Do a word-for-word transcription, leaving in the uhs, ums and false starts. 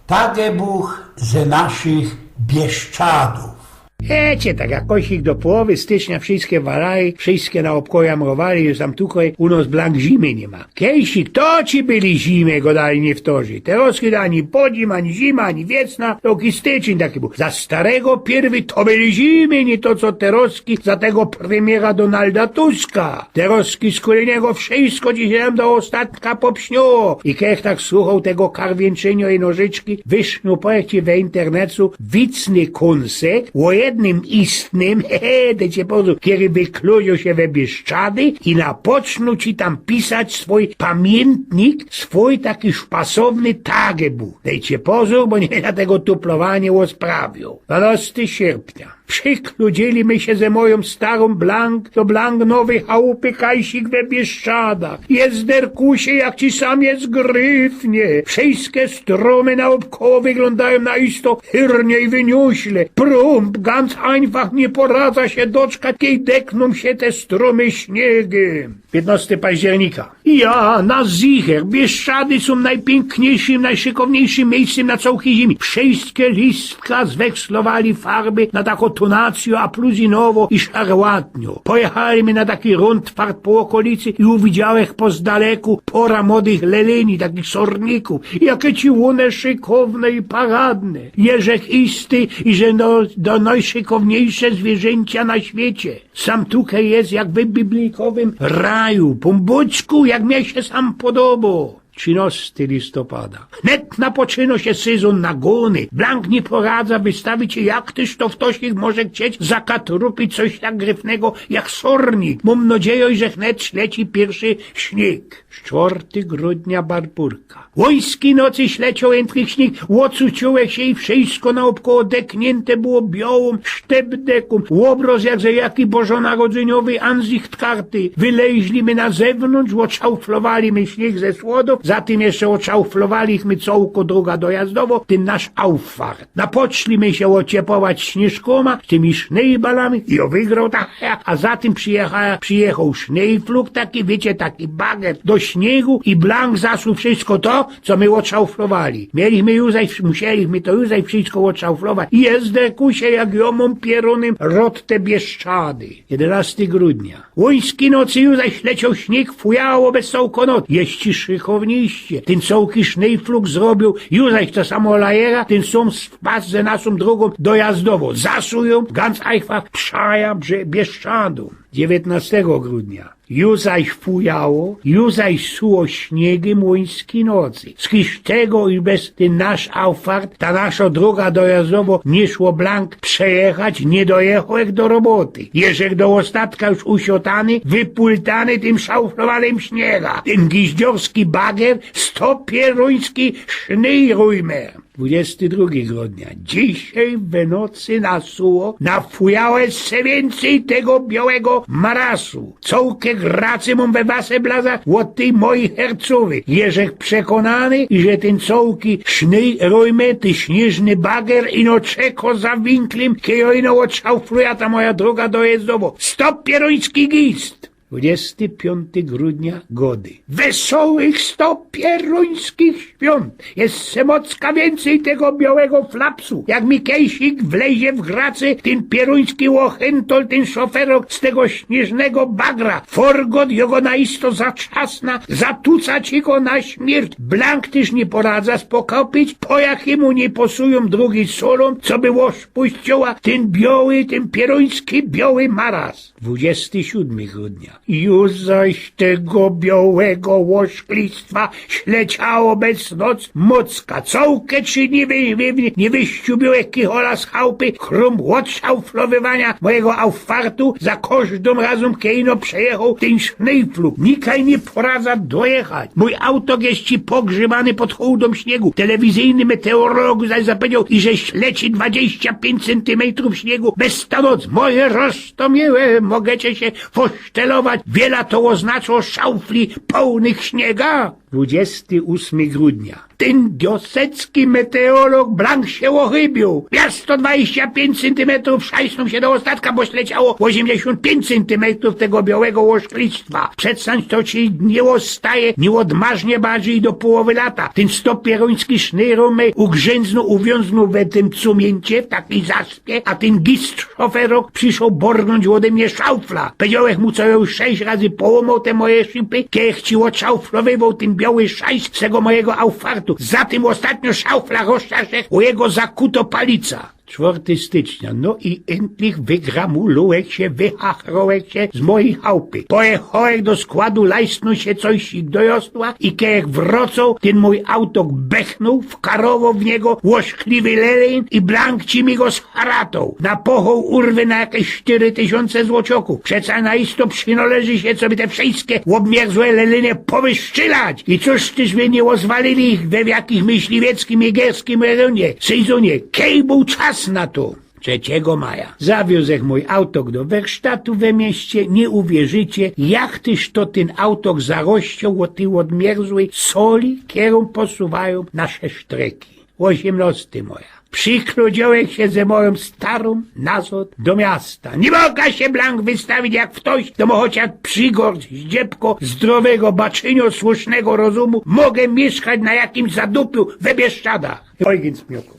Tagebōch ze naszych Bieszczadōw. Wiycie, tak jakoś ich do połowy stycznia wszyjske walaje, wszyjske naopkoło jamrowaje, że tam tukej u nos blank zimy niy ma. Kejsik to ci byli zimy, godali niywtorzy. Terŏzki to ani podzim, ani zima, ani wiecna, to jakiś styczeń taki bōł. Za starego piyrwy to byli zimy, niy to co terŏzki za tego premiera Donalda Tuska. Terŏzki skuli niego wszyjsko ci sie tam do ôstatka popsniło. I kech tak słuchoł tego karwiyńczynio i nożyczki, wyszło, powiym ci, we internecu wicny kōnsy ô jednym istnym, he, he, dejcie pozōr, kery wykludziōł sie we Bieszczady i napoczōnōł ci tam pisać swōj pamiyntnik, swōj taki szpasowny tagebōch. Dejcie pozōr, bo niy na tego tuplowaniŏ ôsprawiōł. Dwanŏsty sierpnia. Przykludziyli my sie ze mojōm starōm blank, do blank nowyj chałupy kajsik we Bieszczadach. Jezderkusie, jak ci sam je zgryfnie. Wszyjske strōmy naopkoło wyglōndajōm na isto hyrnie i wyniuśle. Prōmp, ganz ajnfach niy poradza sie doczkać, kej deknōm sie te strōmy śniegym. Piytnŏsty października. Ja, na zicher, Bieszczady sōm nojpiynkniyjszym, nojszykowmniyjszym miyjscym na cołkij zimi. Wszyjske listka zwekslowali farby na takõ tonacyjõ, a plus i nowo i szarłatniŏ. Pojechali my na taki rōndfart po ôkolicy i uwidziałech pozdaleku pora młodych lelini, takich sornikōw. Jake ci ône szykowne i paradne. Jeżech isty, iże no, do nojszykowmniyjsze zwiyrzyncie na świecie. Sam tukej je jak we biblijkowym raju. Pōnbōczku, jak mie sie sam podobŏ. Trzinŏsty listopada. Wnet napoczynŏ sie sezōn na gōny. Blank niy poradza wystawić, jak tyż to ftoś ich może chcieć zakatrupić coś tak gryfnego jak sornik. Mōm nodziejŏ, że wnet śleci piyrszy śniyg. Sztwŏrty grudnia, Barburka. Ôński nocy ślecioł jynfnik śniyg, ôcuciōłech sie i wszyjsko naopkoło dekniyntŏ było biołōm sztepdekōm. Ôbrŏz jak ze jakij bożonarodzyniowyj ansichtkarty. Wyleźli my na zewnōntrz, ôczałflowali my śniyg ze słodōw, zatym jeszcze ôczałflowali my cołko droga dojazdowo, tyn nasz auffart. Napoczli my sie ôciepować śniyżkōma, tymi sznejbalami i jŏ wygroł ta A zatym przijecha-, przijechoł sznejfluk taki, wiycie, taki bager do śniygu i blank zasuł wszysko to, co my ôczałflowali. Mieli my ju zaś, musieli my to ju zaś wszysko ôczałflować. I jezderkusie, jak jŏ mōm pierōnym rŏd te Bieszczady. Jedynŏsty grudnia. Ôński nocy ju zaś lecioł śniyg, fujało bez cołko noc. Jeszcze szykowniście. Tyn cołki sznejfluk zrobiōł ju zaś ta samo lajera, tyn sōm spas ze naszōm drogōm dojazdowōm. Zasuł jōm, ganz ajfach, przaja brze-, Bieszczadōm. Dziewiytnŏstego grudnia. Ju zaś fujało, ju zaś suło śniyg ôński nocy. Skijś tego i bez tyn nasz auffart, ta naszŏ droga dojazdowo niy szło blank przejechać, niy dojechołech do roboty. Jeżech do ôstatka już usiotany, wypultany tym szałflowanym śniega. Tyn giździorski bager, sto pierōński sznejrujmer. Dwudziesty drugi grudnia. Dzisiej we nocy nasuło, nafujało jeszcze wiyncyj tego biołego marasu. Cołke gracy mōm we waseblaza ôd tyj mojij hercowy. Jeżech przekonany, iże tyn cołki sznejrujmer, ty śniyżny bager, ino czeko za winklim, kej jŏ ino ôczałfluja ta moja droga dojazdowo. Sto pierōński gist! Dwudziesty piōnty grudnia, Gody. Wesołych sto pierōńskich świōnt! Jeszcze mocka wiyncyj tego biołego flapsu. Jak mi kejsik wlezie w gracy, tyn pierōński ôchyntol, tyn szoferok z tego śniyżnego bagra. Forgot, jŏ go na isto zatrzasna, zatuca ci go na śmierć. Blank tyż niy poradza spokopić, po jakimu niy posujōm drugi solōm, co by ôszpuściła tyn bioły, tyn pierōński bioły maras. Dwudziesty siódmy grudnia. Ju zaś tego biołego ôszklistwa śleciało bez noc mocka. Cołke trzi dni wy-, wy-, wy-, niy wyściubiōłech kichola z chałpy, krōm ôdszałflowywania mojigo auffartu za kożdym razym, kej ino przejechoł tyn sznejfluk. Nikaj niy poradza dojechać. Mōj autok jeszcze pogrzybany pod hołdōm śniegu. Telewizyjny meteorolog zaś zapowiedzioł, iże śleci dwadzieścia piyńć cyntymetrōw śniegu bez ta noc. Moje roz- To miłe, mogecie sie fosztelować, wiela to ôznaczŏ szałfli połnych śniega. Dwudziesty ósmy grudnia. Tyn diosecki meteorolog blank sie ôchybiōł. Miasto dwadzieścia pięć centymetrōw szajsnōł sie do ôstatka, bo śleciało ôziymdziesiōnt pięć centymetrōw tego biołego ôszklistwa. Przecańć to ci niy ôstaje, niy ôdmarznie bardzij do pōłowy lata. Tyn stop pierōński sznyrōmy ugrzynznōł, uwiōnznōł we tym cumiyńcie, w takij zaspie, a tyn gist szoferok przyszoł borgnōńć ôdy mie szaufla. Pedziołech mu, co już sześć razy połōmoł te moje szipy, kej ci ôdszaufelowywoł tyn bioły szajs z tego mojigo aufartu. Za tym ôstatnio szaufla rozczaszech ô jego zakuto palica. Czworty stycznia. No i yntlich wygramulołech sie, wychachrołech sie z mojij chałpy. Pojechołech do składu lajsnōńć sie coś do jostła i kejech wrocoł, tyn mōj autok bechnōł, wkarowoł w niego ôszkliwy lelyn i blank ci mi go sharatoł. Napochoł urwy na jakeś sztyry tysiōnce złocioków. Przeca na isto przinoleży sie, coby te wszyjske ôbmierzłe lelyny powyszczylać. I cōż tyż by niy ôzwalili ich we, w jakich myśliwieccym i jegerskim rejonie, sejzōnie. Kej bōł czas na to? Trzeciego maja. Zawiōzech mōj autok do wersztatu we mieście, niy uwierzycie, jak tyż to tyn autok zarościoł ôd tyj ôdmierzłej soli, kerōm posuwajōm nasze sztreki. Ôziymnŏsty moja. Przikludziołech sie ze mojōm starōm nazŏd do miasta. Niy moga sie blank wystawić, jak ftoś, fto mŏ chociŏż przigorść zdziebko zdrowego baczynio, słusznego rozumu, moga miyszkać na jakimś zadupiu we Bieszczadach. Eugen Smiokōw.